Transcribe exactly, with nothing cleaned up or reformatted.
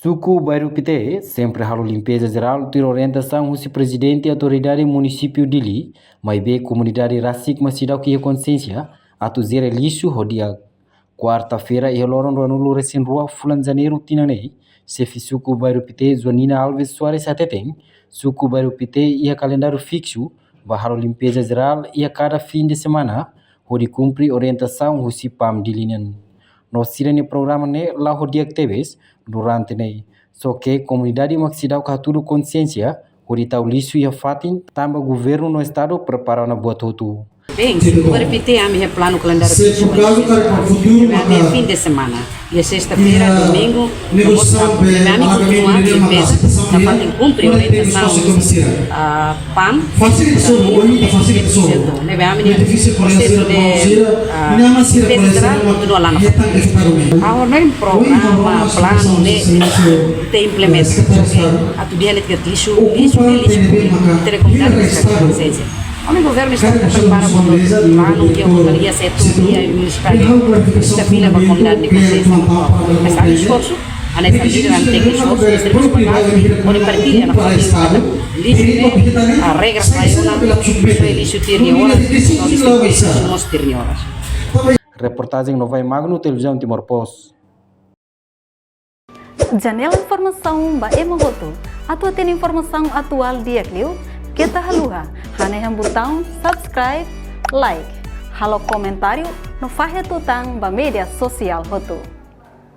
Suku Bairru Pite sempre halo limpeza jerál tuir orientasaun husi Prezidente Autoridade Munisípiu Dili, maibé komunidade rasik mak seidauk iha konsiénsia atu jere lixu ho di'ak. Kuarta-feira iha loron ruanulu-resin-rua fulan Janeiru tinan ne'e, xefe suku Bairru Pite Joanina Alves Soares hateten, suku Bairru Pite iha kalendáriu fiksu ba halo limpeza jerál iha kada fin de semana, hodi kumpre orientasaun husi PAM Dili nian. No sira-nia programa ne'e la'o ho di'ak tebes durante ne'e. Só ke komunidade mak seidauk hatudu konsiénsia hodi tau lixu iha fatin, tanba governu no estadu prepara ona buat hotu. Bem, suku Bairru Pite ami iha planu kalendáriu fiksu ba iha fin de semana. Iha sesta-feira, domingu, no mós sábadu. Ami kontinua limpeza, iha fatin kumpre orientasaun husi PAM, ne'ebé ami-nia prosesu de, ah, limpeza jerál kontinua ona. Ha'u hanoin programa, planu ne'e ita implementa, atu dehan lixu, lixu, lixu, ita rekomenda konsiénsia. Ami governu estadu prepara planu, iha portaria setu, iha munisipál, ita fila ba komunidade nia konsiénsia. Mas ami esforsu, ami sempre esforsu, ita esforsu, hodi partilla ona, hodi livre, ah, regras ba ita, lixu tuir nia oras, no lixu mós tuir nia oras. Reportajen Novai Magno, Televizaun Timor Post. Janela informasaun ba ema hotu. Atu hatene informasaun atuál di'ak liu, keta haluha hanehan butaun subscribe, like, halo komentáriu, no fahe tutan ba média sosiál hotu.